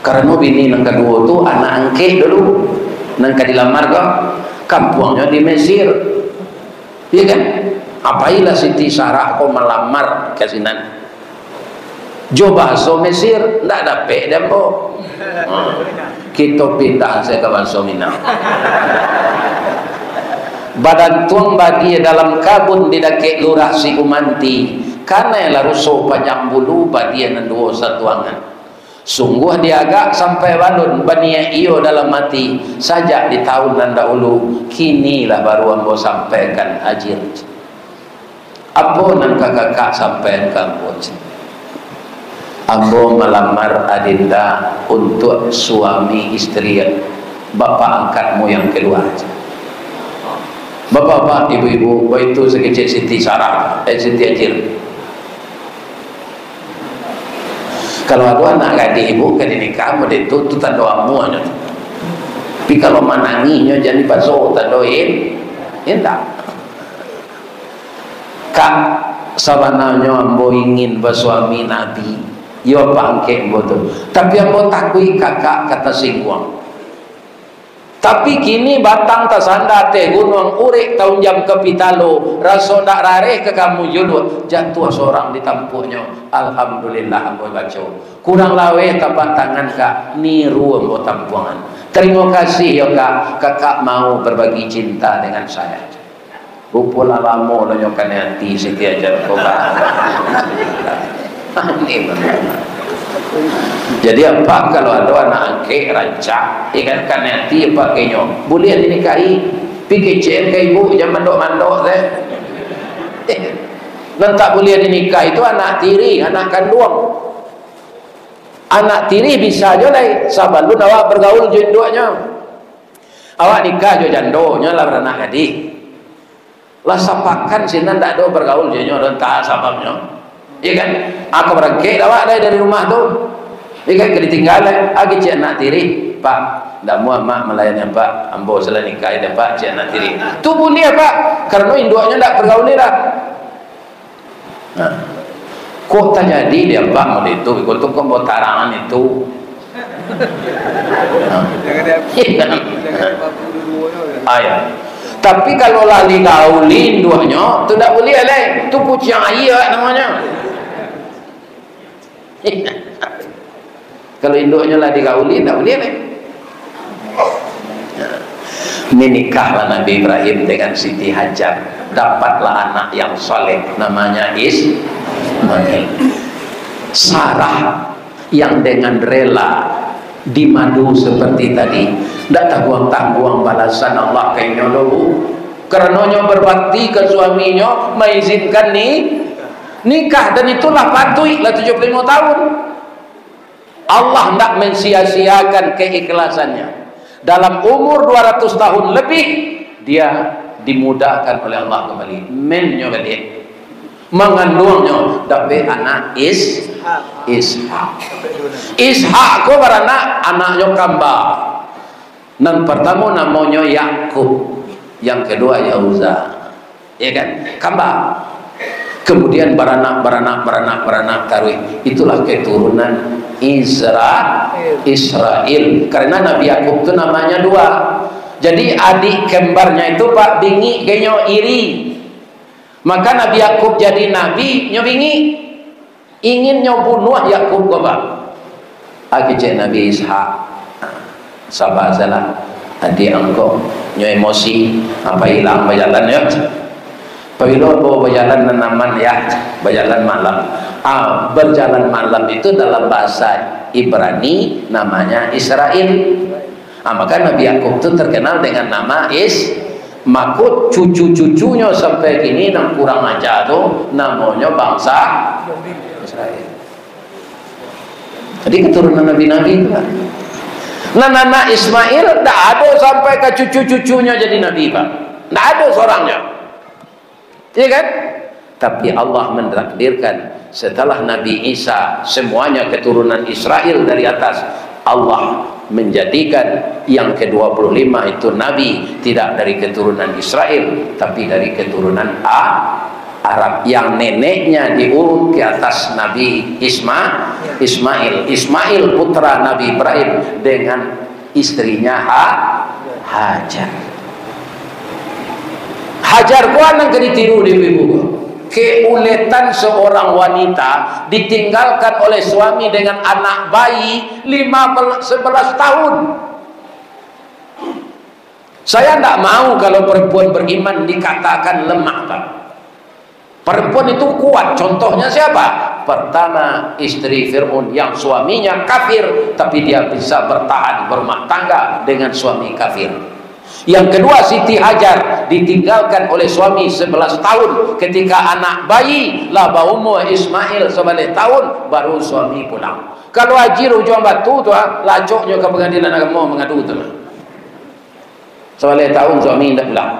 Karano bini nan kaduo tu anak angkek dulu, nan ka dilamar ko, kampuangnyo di Mesir. Iya kan? Apailah Siti Sarah ko malamar ka sinan. Jo bahaso Mesir, ndak dapek dek ambo. Ha. Kito pindah sajo ka bahaso Minang. Badantuang badia dalam kabun di dakek Lurah Sigumanti, kanai lah ruso panjang bulu badia nan duo satuangan. Sungguah diagak sampai balun baniaik iyo dalam ati, sajak di taun nan dahulu, kini lah baru ambo sampaikan, Ajil. Apo nan ka kakak sampaian ka ambo? Ambo malamar Adinda untuak suami istri bapak angkatmu yang kalua. Bapak-bapak, ibu-ibu, baitu sakecek Siti Sarah, eh, Siti Ajil. Kalau ado anak gadih ibu ka dinikah, model tu, tu tando amuahnyo. Tapi kalau manangihnyo, jan dibaso, tando in-, indak. Kak, sabananyo ambo ingin basuami Nabi, iyo pangkek ambo tu. Tapi ambo takuik kakak ka tasingguang. Tapi kini batang tasanda ateh gunuang, urek taunjam ka pitalo, raso ndak rareh ka kamu juluak, jatuah sorang di tampuaknyo. Alhamdulillah, ambo baco. Kurang laweh tapak tangan, Kak, niru ambo tampuangan. Tarimo kasih yo, Kak, Kakak mau berbagi cinta dengan saya. Rupo lah lamo lo nyo kanai ati Siti Hajar ko, Pak. Jadi, Apak, kalau ado anak angkek rancak, yo kan, kanai ati Apak ka inyo, buliah dinikahi, pi kecek ka ibu, jan mandok-mandok se. Nan tak buliah dinikahi tu anak tiri, anak kanduang. Anak tiri bisa jo lai, sabalun awak bergaul jo induaknyo. Awak nikah jo jando, nyo lah baranak gadih. Lah sapakan sinan ndak ado bergaul jo inyo, ado antah sababnyo. Iyo kan? Ako barangkek awak dai dari rumah tu. Iyo kan? Ka ditinggal lai. Agi cek anak tiri, "Pak, ndak amuah mak malayani Apak, ambo salah nikah dek Apak," cek anak tiri. Tu buliah, Pak, karano induaknyo ndak bergaul lai lah. Nah, kok tajadi di Apak model itu, iko tu kok botarangan itu. Nah. Ayo. Tapi kalau lah digauli induaknyo, tu ndak buliah lai. Tu kuciang aia namonyo. Kalau induaknyo lah digauli, ndak buliah lai. Nah, ini nikahlah Nabi Ibrahim dengan Siti Hajar. Dapatlah anak yang saleh, namanya Ismail. Sarah yang dengan rela dimadu seperti tadi, ndak tangguang-tangguang balasan Allah ka inyo doh, Bu. Karano nyo berbakti ka suaminyo, maizinkan ni, nikah, dan itulah patuik lah tujuh puluh limo tahun. Allah ndak mensia-siakan keikhlasannya. Dalam umur dua ratus tahun lebih, dia dimudahkan oleh Allah kembali. Mennyo baliak. Manganduangnyo, dapek anak Is-, Ishak. Ishak ko baranak, anaknyo kamba. Nan partamo namonyo Yakub, yang kedua Yahuza. Ya kan? Kamba. Kemudian baranak, baranak, baranak, baranak taruih. Itulah keturunan Isra-, Israel. Karena Nabi Yakub tu namanya dua. Jadi adik kembarnya itu, Pak, bingik ka inyo, iri. Maka Nabi Yakub jadi nabi, nyo bingik. Ingin nyo bunuah Yakub ko, Pak. Ah, kecek Nabi Ishak, "Saba salah, adiak angkau nyo emosi, apa ilang bajalan yo." Pabilo bawa bajalan nan aman, ya, bajalan malam. Ah, berjalan malam itu dalam bahasa Ibrani namanya Israel. Ah, maka Nabi Yakub tu terkenal dengan nama Is-, mako cucu-cucunyo sampai kini nan kurang aja tu namonyo bangsa Israel. Jadi keturunan nabi-nabi tu lah. Nah, anak Ismail ndak ado sampai ka cucu-cucunyo jadi nabi, Pak. Ndak ado sorang nyo. Iya kan? Tapi Allah mentakdirkan setelah Nabi Isa, semuanya keturunan Israel dari atas, Allah menjadikan yang kedua puluh lima itu nabi, tidak dari keturunan Israel, tapi dari keturunan A-, Arab. Yang neneknya diurut ke atas Nabi Isma-, Ismail. Ismail putra Nabi Ibrahim dengan istrinya Ha-, Hajar. Hajar ko nan ka ditiru dek ibu-ibu ko. Keuletan seorang wanita ditinggalkan oleh suami dengan anak bayi lima belas, sebelas tahun. Saya ndak mau kalau perempuan beriman dikatakan lemah, Pak. Perempuan itu kuat. Contohnya siapa? Pertama, istri Fir'aun yang suaminya kafir, tapi dia bisa bertahan berumah tangga dengan suami kafir. Yang kedua, Siti Hajar ditinggalkan oleh suami sebelas tahun. Ketika anak bayi lah baumur Ismail sabaleh tahun, baru suami pulang. Kalau Haji Ujuang Batu tu, ah, lacoknyo ka pengadilan agamo mangadu tu lah. Sabaleh tahun suami indak pulang.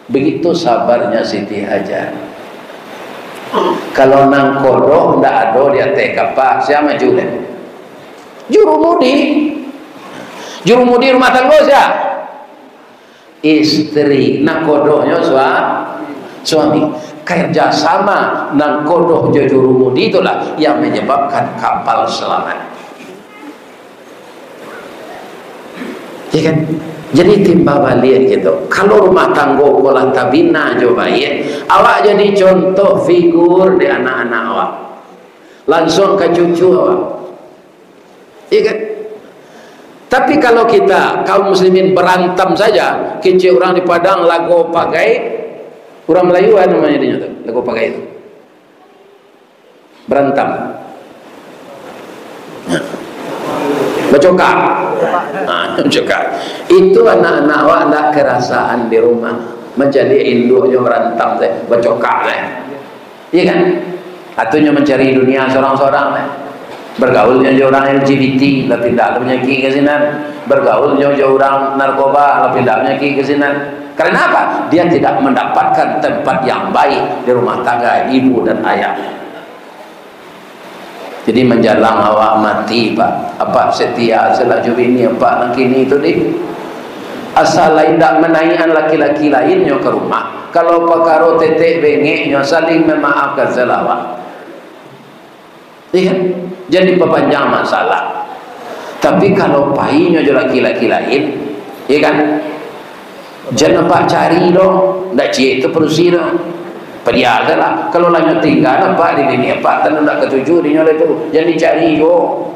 Begitu sabarnya Siti Hajar. Kalau nangkodoh ndak ado di ateh kapa, sia maju deh? Jurumudi. Jurumudi rumah tanggo sia? Istri. Nangkodohnyo sua-, suami. Kerjasama nangkodoh jo jurumudi itulah yang menyebabkan kapal selamat. Ya kan? Jadi timbal baliak gitu. Kalau rumah tanggo ko lah tabina jo baiak, awak jadi contoh figur di anak-anak awak. Lansuang ka cucu awak. Iya kan? Tapi kalau kita, kaum muslimin, berantam saja, kecek urang di Padang, lago pagai, urang Melayu a namonyo dinyo tu, lago pagai tu. Berantam. Bacokak. Ha, bacokak. Itu anak-anak awak ndak kerasaan di rumah. Mancaliak induaknyo berantam teh, bacokak teh. Iya kan? Atunyo mancari dunia sorang-sorang teh. Bergaulnyo jo urang L G B T, lah pindah lah manyakik ka sinan. Bergaulnyo jo urang narkoba, lah pindah manyakik ka sinan. Karena apa? Dia tidak mendapatkan tempat yang baik di rumah tangga ibu dan ayah. Jadi, manjalang awak mati, Pak, apak setia sajo jo bini apak nan kini tu, dih. Asa lai indak manaiakan laki-laki lainnyo ka rumah. Kalau pakaro tetek bengeknyo, saling mamaafkan salah, Pak. Iya kan? Jadi papanjang masalah. Tapi kalau painyo jo laki-laki lain, iya kan? Jan apak cari doh, ndak ciek tu padusi tu. Padiah salah. Kalau lah nyo tingga apak di bini apak, tando ndak katuju dinyo lai tu. Jan dicari juo.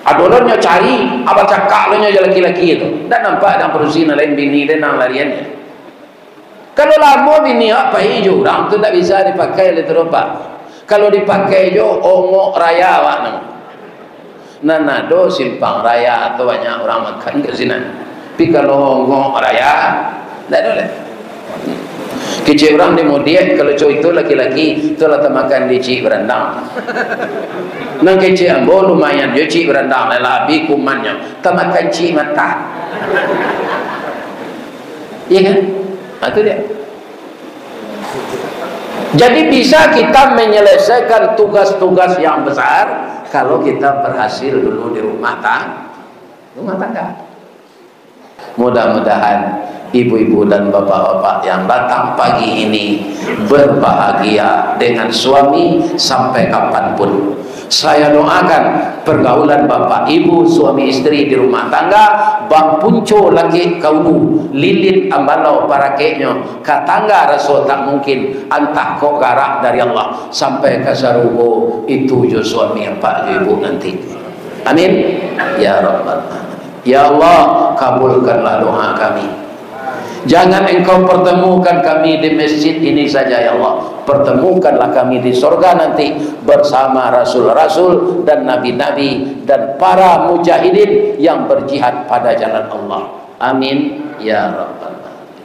Ado lo nyo cari, abah cakak lo nyo jo laki-laki tu. Ndak nampak dang padusi nan lain, bini den nan larian. Kalau lamo bini awak pai jo urang tu, ndak bisa dipakai lai tu doh, Pak. Kalau dipakai jo, ongok raya awak nan. Nan ado simpang raya tu banyak urang makan ka sinan. Tapi kalau ongok raya, ndak ado lai. Kecek urang di Mudiak, kalau cowok itu laki-laki, tu lah tamakan di cik barandang. Nan kecek ambo lumayan jo cik barandang, lah abih kumannyo, tamakan cik mata. Iya kan? Ha, tu dia. Jadi, bisa kita menyelesaikan tugas-tugas yang besar kalau kita berhasil dulu di rumah tang-, rumah tangga. Mudah-mudahan ibu-ibu dan bapak-bapak yang datang pagi ini berbahagia dengan suami sampai kapanpun. Saya doakan pergaulan bapak ibu, suami istri di rumah tangga, bapunco lakek ka ulu, lilin ambalau parakeknyo, ka tangga raso tak mungkin, antah kok garak dari Allah, sampai ka sarugo itu jo suami apak jo ibu nanti. Amin. Ya Rabbal Alamin. Ya Allah, kabulkanlah doa kami. Jangan Engkau pertemukan kami di masjid ini saja, ya Allah. Pertemukanlah kami di sorga nanti bersama rasul-rasul dan nabi-nabi dan para mujahidin yang berjihad pada jalan Allah. Amin, ya Rabbal Alamin.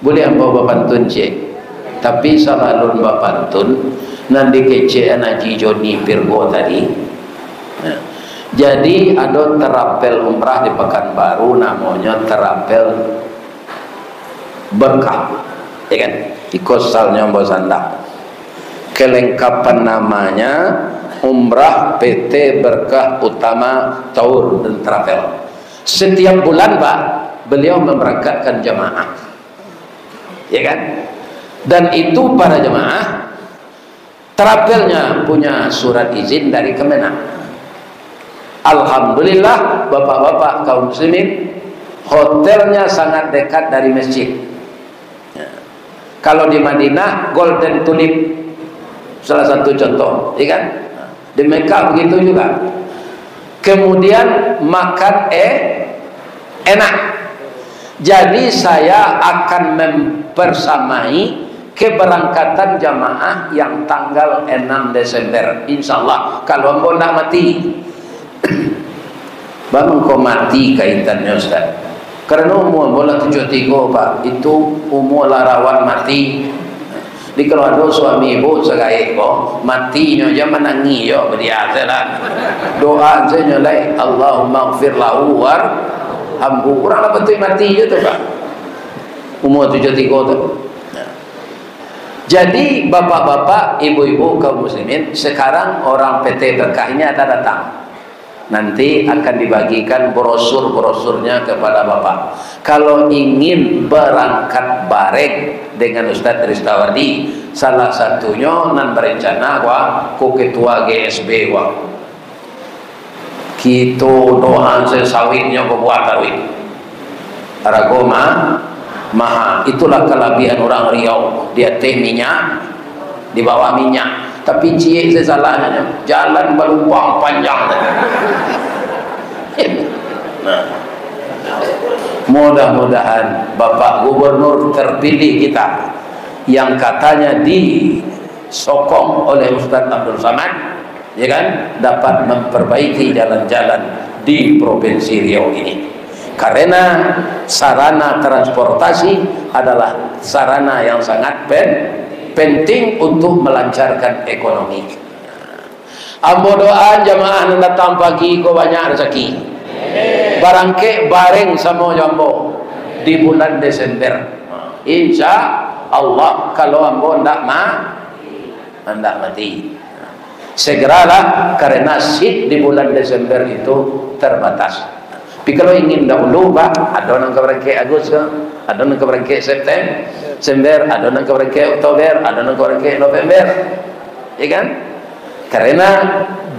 Buliah ambo bapantun ciek? Tapi sabalun bapantun, nan dikecek an Haji Joni Virgo tadi. Nah, jadi ado travel umrah di Pakanbaru, namonyo travel berkah, ya kan? Iko salnyo ambo sandak. Kelengkapan namanya Umrah P T Berkah Utama Tour dan Travel. Setiap bulan, Pak, beliau memberangkatkan jamaah. Ya kan? Dan itu para jemaah, travelnya punya surat izin dari Kemenag. Alhamdulillah, bapak-bapak kaum muslimin, hotelnya sangat dekat dari masjid. Ya. Kalau di Madinah, Golden Tulip, salah satu contoh, ya kan? Di Mekah begitu juga. Kemudian makan, eh, enak. Jadi saya akan mempersamai keberangkatan jamaah yang tanggal enam Desember. Insya Allah, kalau ambo ndak mati. Baa mangko mati kaitannyo, Ustaz? Karano umua ambo lah tujuah tigo, Pak. Itu umua lah rawan mati. Jadi, kalau ado suami ibu sagaek ko, matinyo ja manangih jo, badiah se lah. Doa se nyo lai, "Allahummaghfir lahu warhamhu." Urang lah patuik mati jo tu, Pak. Umua tujuah tigo tu. Jadi, bapak-bapak, ibu-ibu, kaum muslimin, sekarang orang P T Berkah ini ada datang. Nanti akan dibagikan brosur-brosurnya kepada Bapak. Kalau ingin berangkat bareng dengan Ustadz Ristawardi, salah satunyo nan berencana, wah, ko ketua G S B, wah. Kito doa se sawitnyo babuah taruih. Harago ma-, mahal. Itulah kalabiahan urang Riau, di ateh minyak, di bawah minyak. Tapi ciek se salahnyo, jalan balumpang panjang. Nah. Mudah-mudahan Bapak Gubernur terpilih kita, yang katanya disokong oleh Ustaz Abdul Samad, ya kan, dapat memperbaiki jalan-jalan di Provinsi Riau ini. Karena sarana transportasi adalah sarana yang sangat pen-, penting untuk melancarkan ekonomi. Ambo doa jamaah nan datang pagi ko banyak rezeki. Barangkek bareng samo jo ambo di bulan Desember. Insya Allah, kalau ambo ndak ma-, ndak mati. Segeralah, karena seat di bulan Desember itu terbatas. Tapi kalau ingin dahulu, bah, ado nan ka barangkek Agus ko, ado nan ka barangkek Septem-, September, ado nan ka barangkek Oktober, ado nan ka barangkek November. Ya kan? Karena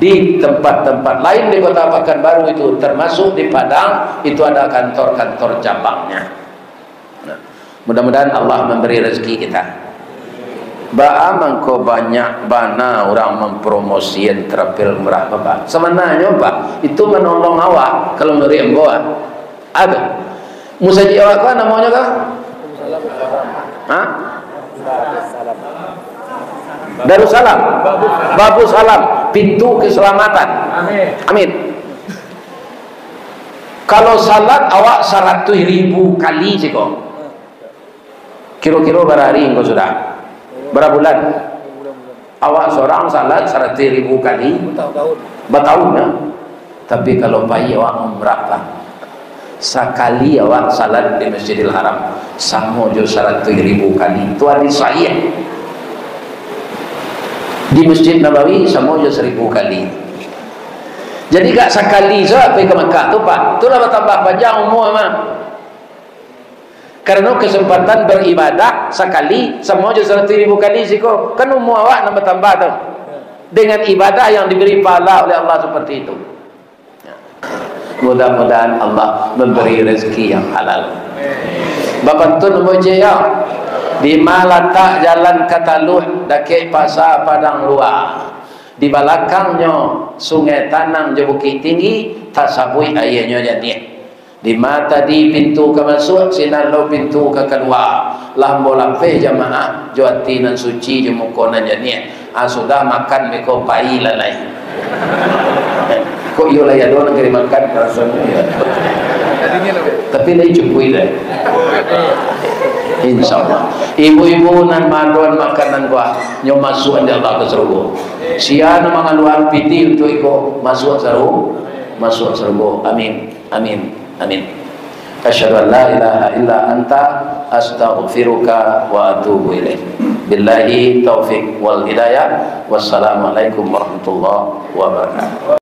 di tempat-tempat lain di Kota Pekanbaru itu, termasuk di Padang, itu ada kantor-kantor cabangnya. Nah, mudah-mudahan Allah memberi rezeki kita. Baa mangko banyak bana urang mampromosian travel murah, Bapak? Sabananyo, Pak, itu manolong awak, kalau manuruik ambo, ah. Ado. Musajik awak ko namonyo ko? Ha? Darussalam. Babussalam. Pintu keselamatan. Amin. Amin. Kalau salat awak saratuih ribu kali siko, kiro-kiro bara hari engkau sudah? Bara bulan? Awak sorang salat saratuih ribu kali? Batahun, ya. Tapi kalau pai awak umrah, Pak, sakali awak salat di Masjidil Haram, samo jo saratuih ribu kali. Tu hadis sahih. Di Masjid Nabawi, samo jo saribu kali. Jadi, gak sakali saja pai ka Makkah tu, Pak. Itulah batambah panjang umua, mah. Karena kesempatan beribadah sakali, samo jo saratuih ribu kali siko. Kan umua awak nan batambah tu. Dengan ibadah yang diberi pahala oleh Allah seperti itu. Mudah-mudahan Allah memberi rezeki yang halal. Bapantun muji ya. Di ma latak jalan ka Taluh, dakek Pasa Padang Lua. Di balakangnyo Sungai Tanang jo Bukik Tinggi, tasabuik aianyo janiah. Di ma tadi pintu ka masuak, sinan lo pintu ka kalua. Lah ambo lapeh jamaah, jo ati nan suci, jo muko nan janiah. Ah, sudah makan beko pai lah lai. Kok iyo lah, ado nan ka dimakan rasonyo, yo. Tapi lai cukuik lai. Insya Allah. Ibu-ibu nan maadoan makanan ko, nyo masuak dek Allah ka sarugo. Sia nan mangaluakan pitih untuak iko, masuak saru-, masuak sarugo. Amin. Amin. Amin. Asyhadu an la ilaha illa anta, astaghfiruka wa atubu ilaik. Billahi taufik wal hidayah. Wassalamualaikum warahmatullahi wabarakatuh.